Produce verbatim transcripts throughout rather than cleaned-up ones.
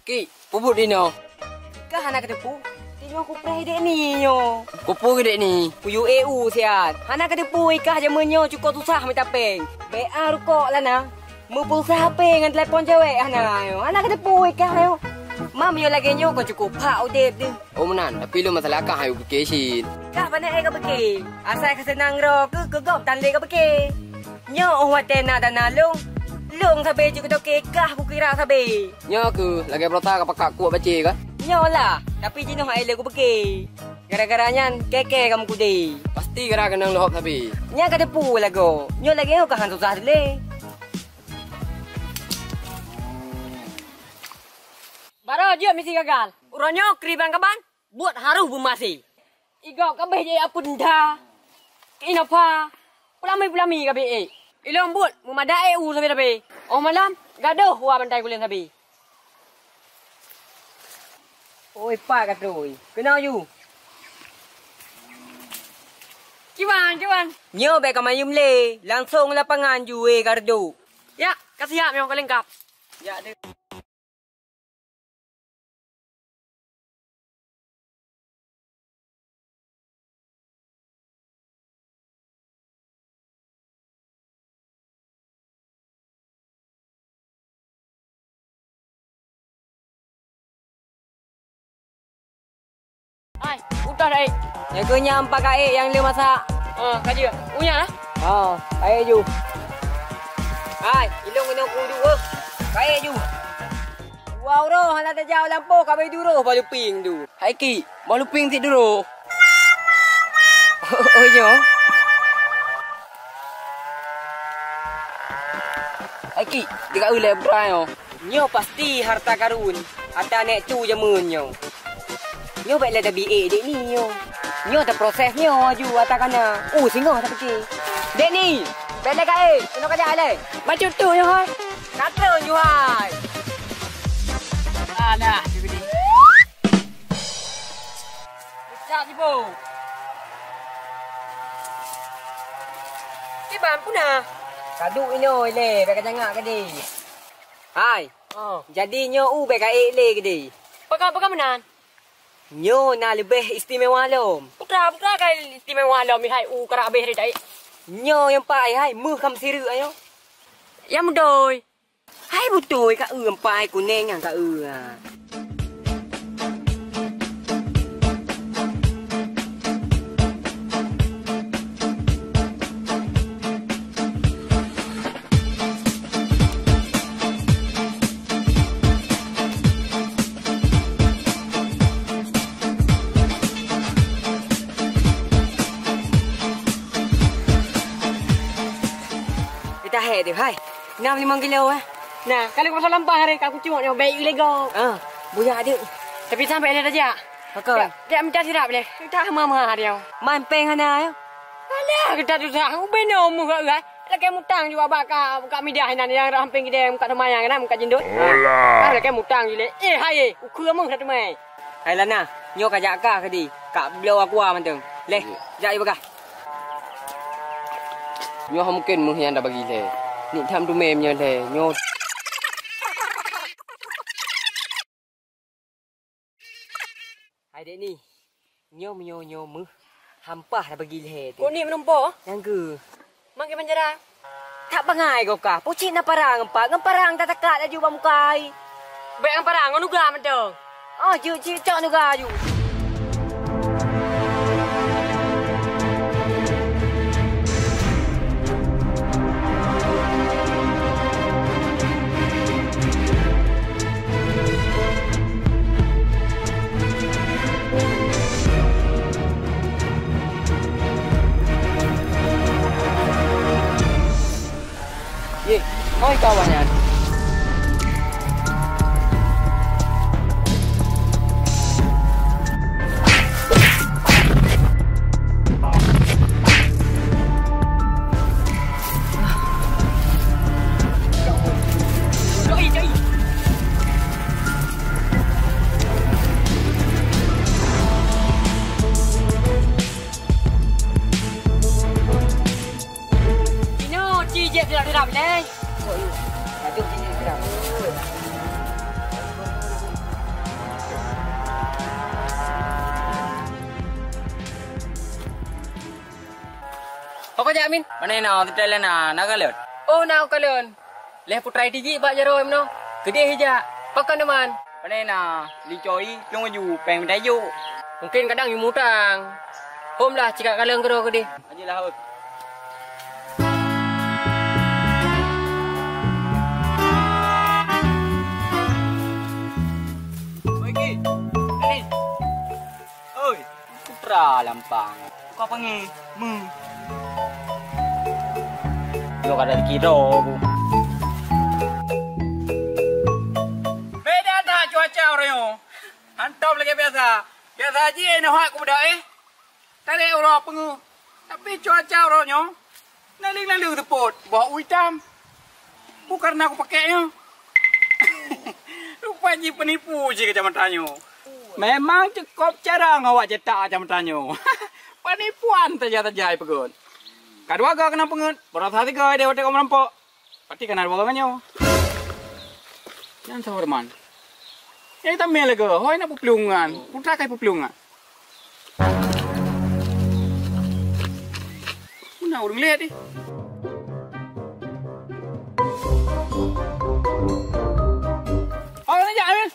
Ki, peue buet inoe? Kah hana kateupeue? Teungoh kupreh dek ni nyoe. Kupeue dek ni? Kuyue u siat. Hana kateupeue kah jameun nyoe cukôp susah mita péng. Bèk a rukok lana. Meupulsa H P ngon telepon cewek hana nyoe. Hana kateupeue kah nyoe. Mam nyoe lagèe nyoe kon cukôp phak udép deuh. Oh meunan, tapi lôn masalah kah ayo pike cit. Kah pané ai kapike. Asai kaseunang droe keuh keu gob tan lé kapike. Nyoe óh watèe na dana lôn, lôn sabe jeuet kutoke kah kukira sabe. Nyoe keuh lagèe beurota ka pakat kuok bacé kah? Nyoe lah, tapi jinoe hana lé kupike. Gara-gara nyan kèe-kèe kamoe kudé. Pasti gara keunong leuhob sabe. Nyan kateupeue lagoe. Nyoe lagèe nyoe kah han susah lé. Baroe jeuet misi gagal. Uroe nyoe keuriban kaban. Buet harôh beumaséh. Igob kabéh jih apui nda. Keu inoe pha. Peulami-peulami kabéh ék. Ilôn buet meumada ék u sabe-sabe. Óh malam, gadôh wa bantai gulén sabe. Oi, pat ka trôi. Keunoe ju. Kiban, kiban. Nyoe bèk kamayum lé. Langsong lapangan ju, weh, ka reudôk. Ya, ka siap nyoe ka leungkap. Ya, deh. Hai, udah dah, eh. Nyang keu nyan pat ka ék nyang lheueh masak. Ah, ka jeuet. Unya lah. Ha, ka ék ju. Hai, ilôn keunoe kudu, eh. Ka ék ju. Dua uroe hana tajak u lampôh, ka beuduroh boh luping tu. Hai ki, boh luping cit duroh. Oh, oh, nyoe. Hai ki, tiga ulèe putra nyoe. Nyoe pasti harta karun ata nèk tu jameun nyoe. Nyoe bèk lé tabi ék dek ni nyoe. Nyoe taproses nyoe aju ata kana. Uh, singoh tapike. Dek ni, bèk lé ka ék, keunoe ka jak lé. Bacut tu nyoe hai. Ka treun nyoe hai. Alah, tu gini. Pecah sibuk. Kiban puna. Ka duek inoe lé, bèk ka jangak keudéh. Hai. Oh. Jadi nyoe u bèk ka ék lé keudéh. Pakon, pakon meunan? Nyoe na leubeh istimewa lom. Putra, putra ka istimewa lom, hai u karap abéh ri tai. Nyoe nyang pai hai, meuh ka meusireuk ayo. Ya mudoi. Hai beutôi ka eu nyang pai kunéng nyang ka eu. Kita hai deh, hai. Nam limong kilo, eh. Nah, kalau pasal lampah hari, aku cuma nyoba beli lego. Ah, buya adik. Tapi sampai ada aja. Pakon? Dia minta sirap deh. Kita mama hari. Main peng hana, ya. Alah, kita tu sah. Ubeno mu gak gak. Lagi mutang juga bak ka, bak midah nan yang ramping gede muka temayang kan, muka jindut. Alah. Ah, lagi mutang jile. Eh, hai, eh. Ukur mu satu mai. Hai Lana, nyoe ka jak kah keudi? Ka bloe aqua mantong. Leh, jak i bagah. Nyoe mungken meuh nyang tabagi lé. Nik tham teumé meunyoe lé, nyoe. Hai dek ni, nyoe meunyoe nyoe meuh hampah tabagi lé tu. Kok ni meunumpo? Nyang geuh. Makai panjara. Tak bangai kau kah. Pocit na parang empat. Ngon parang tak takat laju bak mukai. Baik ngon parang, ngon nuga mantong. Oh, cik, cik, cok nuga aju. Ye, hoi kawan nyan. Inoe ci jeuet sirap-sirap ilèe. Aduh, ci jeuet sirap. Amin. Pane na, teutai lé na, na kalon? Oh, na kalon. Lheuh putra tijik bak jaroe meunoe. Keudeh ijak. Pakon teuma? Pane na, li coi, piong ju, péng mita juk. Mungkin kadang yue mutang. Hom lah, cit kalon keudroe keudeh. Aje lah, oi. Oi, Ki. Oi. Oi. Putra lampang. Kau panggil, mu. Yo kada kira aku. Beda dah cuaca orang yo. Hantom lagi biasa. Biasa aja nak hak aku beda eh. Tadi orang pengu. Tapi cuaca orang nyo. Naleueng-naleueng teupot, boh u itam. Bukan aku pakai nyo. Rupa jih penipu jih kacamata nyo. Memang cukop carang awak cetak kacamata nyo. Penipuan saja-saja peugöt. Kadua ga kena peungeut, baroesa sigoe deh watèe ka meurampok. Pasti kana dua ga nyoe. Nyan sahoe teuma. Nyang tamé lagèe, hôi na peuplueng nyan. Putra kai peuplueng nyan. Meunan ureueng lé deh. Oh, na jak, Amin.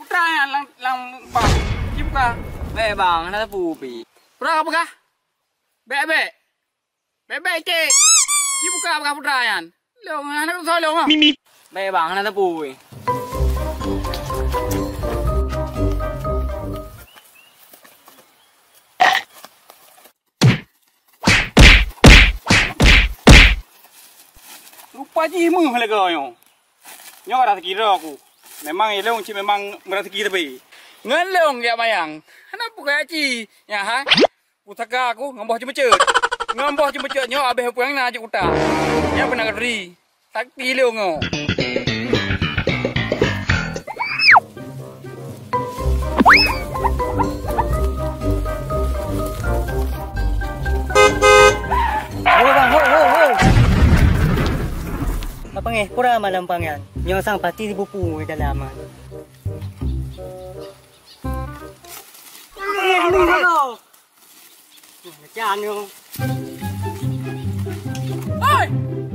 Putra nyan lam, lam bang. Ci buka. Bèk bang, hana sapeue pi. Putra ka peugah? Bèk, bèk. Bèk-bèk, cek. Ci buka bak putra nyan. Long, hana teusolong ah. Mimi. Bèk bang, hana teupui. Rupa jih meuh lagèe nyoe. Nyoe rasa kira aku. Memang ilong cit memang merasa kira tapi. Ngon long jak mayang. Hana peugah ci. Nyan ha. Pusaka aku ngon boh ceumeucet. Ngon boh ceumeucet nyoe abéh peurang na jeuet utak. Nyan peunak turi. Sakti lôn nyoe. Ho, bang, ho, ho, ho. Apa ngeh? Pura malam pangan. Nyoe sang pati dibupu di dalam. Macam ni. Oi!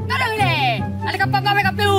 Kada lé! Ada kapal kawé kapiu!